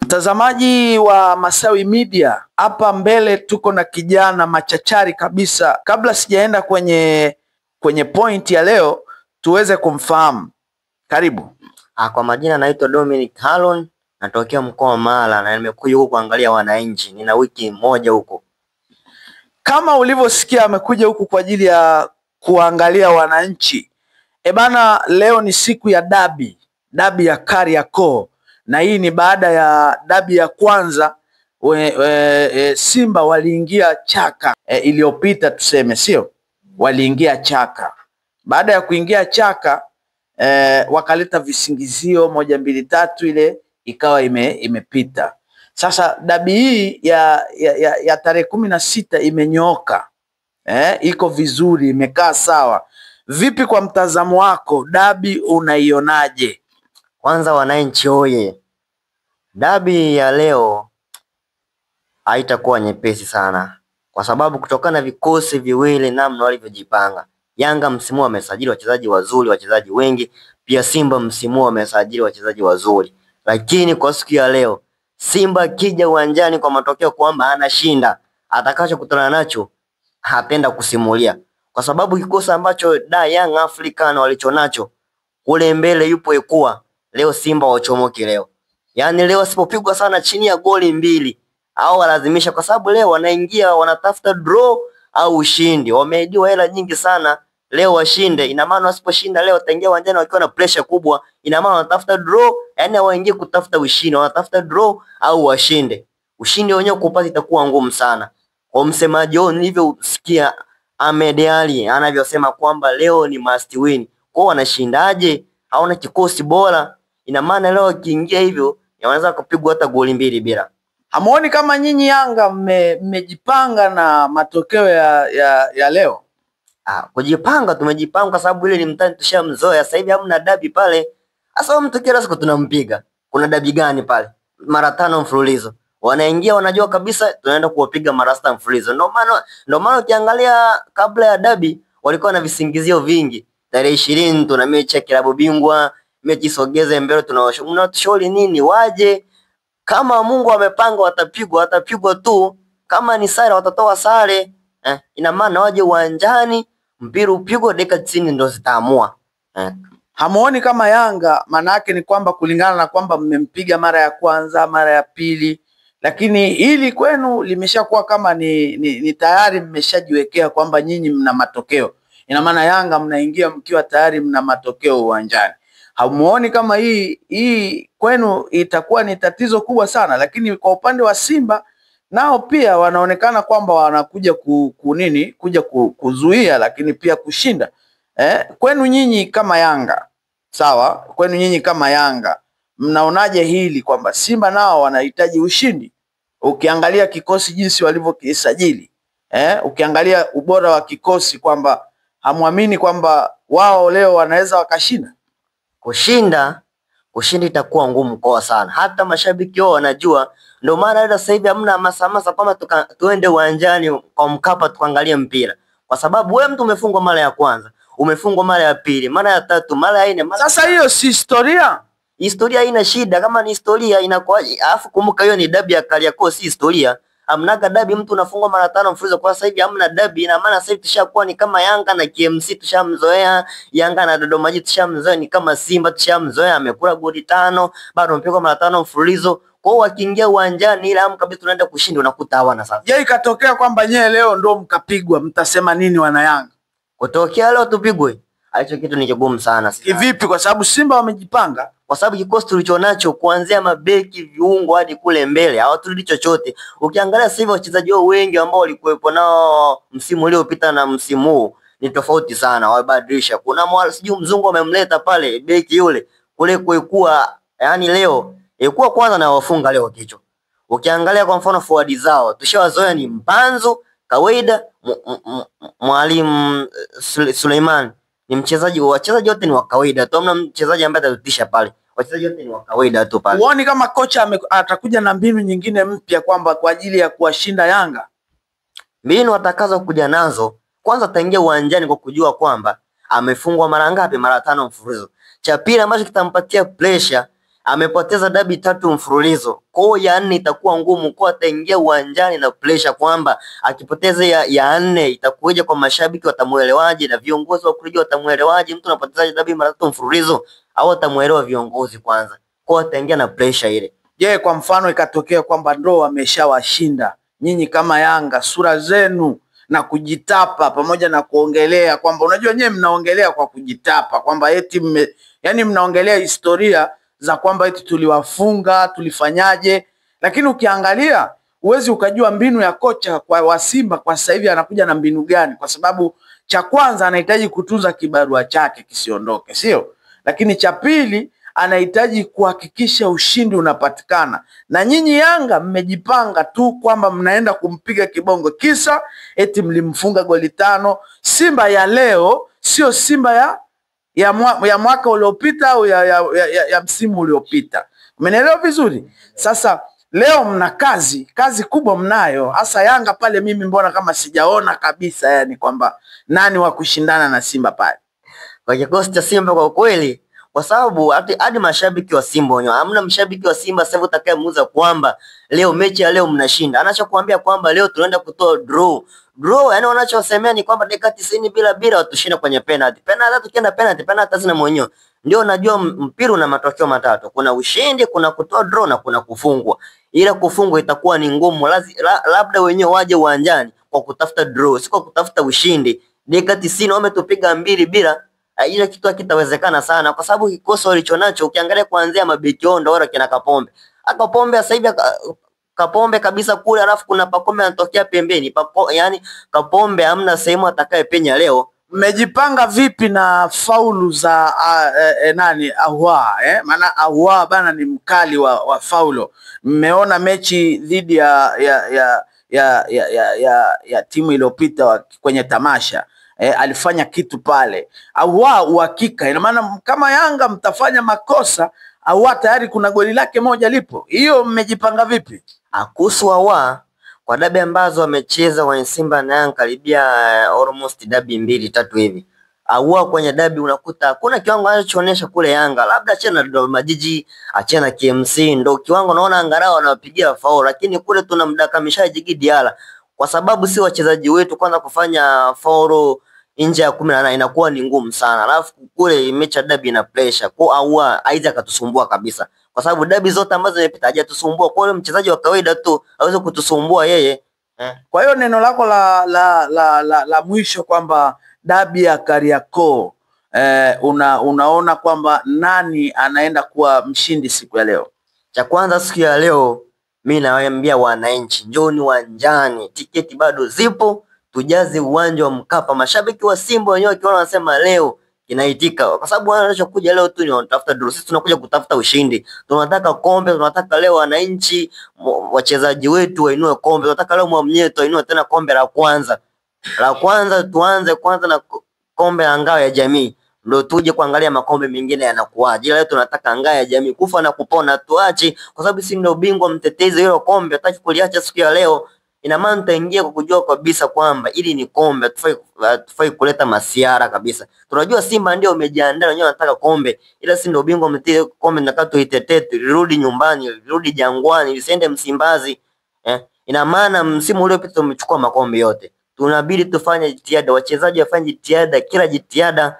Mtazamaji wa Masawi Media, hapa mbele tuko na kijana machachari kabisa. Kabla sijaenda kwenye point ya leo, tuweze kumfahamu. Karibu. Kwa majina naitwa Dominic Halon, natokea mkoa wa Mara na nimekuja huku kuangalia wananchi. Nina wiki moja huko. Kama ulivyosikia, amekuja huku kwa ajili ya kuangalia wananchi. Ebana, leo ni siku ya dabi, dabi ya Kariakoo, na hii ni baada ya dabi ya kwanza Simba waliingia chaka iliyopita, tuseme sio, waliingia chaka. Baada ya kuingia chaka wakaleta visingizio 1 2 3, ile ikawa imepita. Sasa dabi hii ya tarehe 16 imenyooka, iko vizuri, imekaa sawa. Vipi kwa mtazamo wako, dabi unaionaje? Kwanza wananchi oye, dabi ya leo haitakuwa nyepesi sana, kwa sababu kutokana na vikosi viwili namna walivyojipanga. Yanga msimu wamesajili wachezaji wazuri, wachezaji wengi, pia Simba msimu wamesajili wachezaji wazuri. Lakini kwa siku ya leo Simba kija uwanjani kwa matokeo kwamba anashinda, atakachokutana nacho hapenda kusimulia, kwa sababu kikosi ambacho da Young African walichonacho kule mbele yupo Ekua, leo Simba wachomoki leo. Yaani leo asipopigwa sana chini ya goli 2 au walazimisha, kwa sababu leo wanaingia wanatafuta draw au ushindi. Wameahidiwa hela nyingi sana, leo washinde. Ina maana wasiposhinda leo wataingia uwanjani wakiwa na pressure kubwa. Ina maana wanatafuta draw, yaani hawaingii kutafuta ushindi, wanatafuta draw au washinde. Ushindi wenyewe kupata itakuwa ngumu sana. Kwa msemaji wao nilivyosikia Ahmed Ally anavyosema kwamba leo ni must win. Kwa wanashindaje? Hawana kikosi bora. Ina maana leo kiingia hivyo wanaweza kupigwa hata goli 2 bila. Hamuoni kama nyinyi Yanga mmejipanga na matokeo ya leo? Kujipanga tumejipanga kwa sababu ile ni mtani tushamzoea. Sasa hivi hamna dabi pale. Sasa mtu kila siku tunampiga. Kuna dabi gani pale? Mara 5 mfululizo. Wanaingia wanajua kabisa tunaenda kuwapiga mara 6 mfululizo. Ndio maana ukiangalia kabla ya dabi walikuwa na visingizio vingi. Tarehe 20 tuna mechi ya klabu bingwa, mechi sogeze mbele, tunawashauri nini waje? Kama Mungu amepanga watapigwa, watapigwa tu. Kama ni sare watatoa sare. Ina maana waje uwanjani, mpira upigwe dakika 90 ndio zitaamua. Hamuoni kama Yanga, maana yake ni kwamba kulingana na kwamba mmempiga mara ya kwanza, mara ya pili, lakini hili kwenu limeshakuwa kama ni tayari mmeshajiwekea kwamba nyinyi mna matokeo. Ina maana Yanga mnaingia mkiwa tayari mna matokeo uwanjani. Hamuoni kama hii kwenu itakuwa ni tatizo kubwa sana? Lakini kwa upande wa Simba nao pia wanaonekana kwamba wanakuja kuja kuzuia lakini pia kushinda. Kwenu nyinyi kama Yanga, sawa? Kwenu nyinyi kama Yanga mnaonaje hili kwamba Simba nao wanahitaji ushindi? Ukiangalia kikosi jinsi walivyokisajili, ukiangalia ubora wa kikosi, kwamba hamuamini kwamba wao leo wanaweza wakashinda? Kushinda itakuwa ngumu kwa sana. Hata mashabiki wao wanajua. Ndio maana hata sasa hivi hamna hamasa kwamba tuende uwanjani kwa Mkapa tukaangalie mpira. Kwa sababu wewe mtu umefungwa mara ya kwanza, umefungwa mara ya pili, mara ya tatu, mara ya nne. Sasa hiyo si historia. Historia haina shida, kama ni historia inakuwa. Alafu kumbuka hiyo ni dabi ya Kariakoo, si historia. Hamnaga dabi mtu unafungwa mara 5 mfululizo. Kwa sasa hivi hamna dabi, ina maana sasa hivi tushakuwa ni kama Yanga na KMC tushamzoea, Yanga na Dodoma Jiji tushamzoea, ni kama Simba tushamzoea, amekula goli 5, bado mpigwa mara 5 mfululizo. Kwa hiyo wakiingia uwanjani ile hamu kabisa tunaenda kushinda, unakuta hawana sasa. Je, ikatokea kwamba nyewe leo ndio mkapigwa, mtasema nini wana Yanga? Kutokea leo tupigwe, hicho kitu ni kigumu sana. Kivipi? Kwa sababu Simba wamejipanga. Kwa sababu kikosi tulichonacho kuanzia mabeki, viungo hadi kule mbele hawaturudi chochote. Ukiangalia sasa hivi wachezaji wao wengi ambao walikuwepo nao msimu uliopita na msimu huu ni tofauti sana, wabadilisha. Kuna sijui mzungu amemleta pale beki yule kule kuikua, yani leo ilikuwa kwanza na wafunga leo kichwa. Ukiangalia kwa mfano forward zao tushawazoea ni Mpanzu kawaida, Mwalimu Suleiman ni mchezaji, wachezaji wote ni wa kawaida tu, hamna mchezaji ambaye atatutisha pale. Wachezaji wote ni wa kawaida tu pale. Huoni kama kocha atakuja na mbinu nyingine mpya kwamba kwa ajili ya kuwashinda Yanga? Mbinu atakazo kuja nazo, kwanza ataingia uwanjani kwa kujua kwamba amefungwa mara ngapi, mara 5 mfululizo. Cha pili ambacho kitampatia pressure, Amepoteza dabi 3 mfululizo. Kwa hiyo ya 4 itakuwa ngumu, kwa ataingia uwanjani na pressure kwamba akipoteza ya 4 itakuja kwa mashabiki watamuelewaje na viongozi wa kuligi watamuelewaje? Mtu anapoteza dabi mara 3 mfululizo au watamuelewa viongozi kwanza? Kwa hiyo ataingia na pressure ile. Je, kwa mfano ikatokea kwamba ndo wameshawashinda nyinyi kama Yanga, sura zenu na kujitapa pamoja na kuongelea kwamba unajua nyewe mnaongelea kwa kujitapa kwamba eti yani mnaongelea historia za kwamba eti tuliwafunga, tulifanyaje, lakini ukiangalia huwezi ukajua mbinu ya kocha kwa wa Simba kwa sasa hivi anakuja na mbinu gani, kwa sababu cha kwanza anahitaji kutunza kibarua chake kisiondoke, sio? Lakini cha pili anahitaji kuhakikisha ushindi unapatikana. Na nyinyi Yanga mmejipanga tu kwamba mnaenda kumpiga kibongo, kisa eti mlimfunga goli 5. Simba ya leo sio Simba ya mwaka uliopita au ya msimu uliopita. Umenielewa vizuri? Sasa leo mna kazi kubwa mnayo. Hasa Yanga pale mimi mbona kama sijaona kabisa yani kwamba nani wa kushindana na Simba pale. Kwa kikosi cha Simba kwa kweli, kwa sababu hadi mashabiki wa Simba wenyewe, hamna mshabiki wa Simba sasa utakayemuuza kwamba leo mechi ya leo mnashinda. Anachokuambia kwamba leo tunaenda kutoa draw. Draw, yani wanachosemea ni kwamba dakika 90 bila watushinda kwenye penalty. Penalty tukienda penalty zina mwenyewe. Ndio najua mpira una matokeo matatu. Kuna ushindi, kuna kutoa draw na kuna kufungwa. Ila kufungwa itakuwa ni ngumu, labda wenyewe waje uwanjani kwa kutafuta draw, si kwa kutafuta ushindi. Dakika 90 wametupiga 2-2. Ile kitu hakitawezekana sana kwa sababu kikosi walichonacho ukiangalia kuanzia mabeki wao ndio wale kina Kapombe. Kapombe sasa hivi Kapombe kabisa kule, alafu kuna Pakome anatokea pembeni. Yani Kapombe hamna sehemu atakayepenya leo. Mmejipanga vipi na faulu za nani Ahoua? Maana Ahoua bana ni mkali wa faulo. Mmeona mechi dhidi ya timu iliyopita kwenye tamasha. Alifanya kitu pale. Ahoua uhakika, ina maana kama Yanga mtafanya makosa, Ahoua tayari kuna goli lake moja lipo. Hiyo mmejipanga vipi? Kuhusu Ahoua, kwa dabi ambazo wamecheza wa Simba na Yanga karibia almost dabi 2-3 hivi. Ahoua kwenye dabi unakuta kuna kiwango anachoonyesha kule Yanga, labda achana na Dodoma Jiji, achana KMC, ndio kiwango naona angalau anawapigia faul, lakini kule tunamdakamisha Jigi Diala kwa sababu si wachezaji wetu kwanza kufanya faul nje ya 18 inakuwa ni ngumu sana. Alafu kule mechi ya dabi ina pressure. Kwa Ahoua haiza akatusumbua kabisa. Kwa sababu dabi zote ambazo zimepita hajatusumbua. Kwa hiyo mchezaji wa kawaida tu hawezi kutusumbua yeye. Kwa hiyo neno lako la mwisho kwamba dabi ya Kariakoo, unaona kwamba nani anaenda kuwa mshindi siku ya leo? Cha kwanza siku ya leo mimi nawaambia wananchi, njooni uwanjani, tiketi bado zipo, tujaze uwanja wa Mkapa. Mashabiki wa Simba wenyewe wakiona wanasema leo kinaitika, kwa sababu wanachokuja leo tu ni wanatafuta draw. Sisi tunakuja kutafuta ushindi, tunataka kombe, tunataka leo wananchi wachezaji wetu wainue kombe, tunataka leo Mwamnyeto ainue tena kombe la kwanza. La kwanza tuanze kwanza na kombe la ngao ya jamii, ndio tuje kuangalia makombe mengine yanakuaje. Leo tunataka ngao ya jamii, kufa na kupona tuache, kwa sababu sisi ndio bingwa mtetezi hilo kombe, hataki kuliacha siku ya leo. Ina maana tutaingia kwa kujua kabisa kwamba ili ni kombe, hatufai kuleta masiara kabisa. Tunajua Simba ndio umejiandaa wenyewe wanataka kombe, ila sisi ndio bingwa mtetezi kombe, tunataka tuitetee, turudi nyumbani, turudi Jangwani, lisiende Msimbazi. Ina maana msimu uliopita tumechukua makombe yote. Tunabidi tufanye jitihada, wachezaji wafanye jitihada, kila jitihada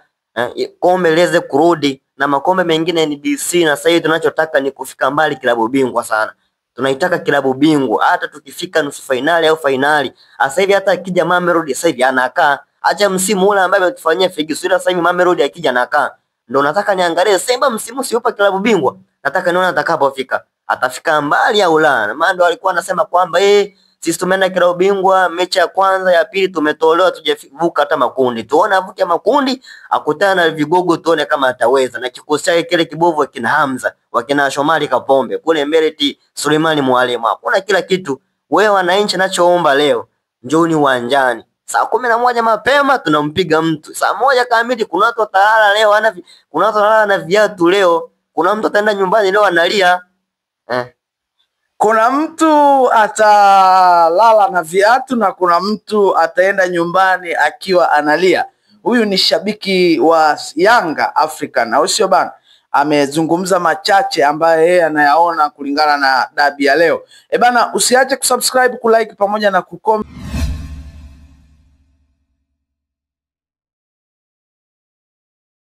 kombe liweze kurudi na makombe mengine ni DC. Na sasa hivi tunachotaka ni kufika mbali klabu bingwa sana. Tunaitaka klabu bingwa hata tukifika nusu finali au finali. Sasa hivi hata akija Mamelodi sasa hivi anakaa. Acha msimu ule ambaye ametufanyia figisu, sasa hivi Mamelodi akija anakaa. Ndio nataka niangalie Simba msimu siupa klabu bingwa. Nataka nione atakapofika. Atafika mbali au la. Maana ndio alikuwa anasema kwamba sisi tumeenda klabu bingwa mechi ya kwanza ya pili tumetolewa, tujavuka hata makundi. Tuone avuke makundi, akutana na vigogo, tuone kama ataweza. Na kikosi chake kile kibovu wakina Hamza, wakina Shomari Kapombe, kule Mereti Suleimani Mwalimu. Hakuna kila kitu. Wewe wananchi, nachoomba leo, njooni uwanjani. Saa 11 mapema tunampiga mtu. Saa 1 kamili kuna watu watalala leo, kuna watu watalala na viatu leo. Kuna mtu ataenda nyumbani leo analia. Kuna mtu atalala na viatu na kuna mtu ataenda nyumbani akiwa analia. Huyu ni shabiki wa Yanga African, au sio bana? Amezungumza machache ambayo yeye anayaona kulingana na dabi ya leo. Ebana, usiache kusubscribe, kulike pamoja na kucomment.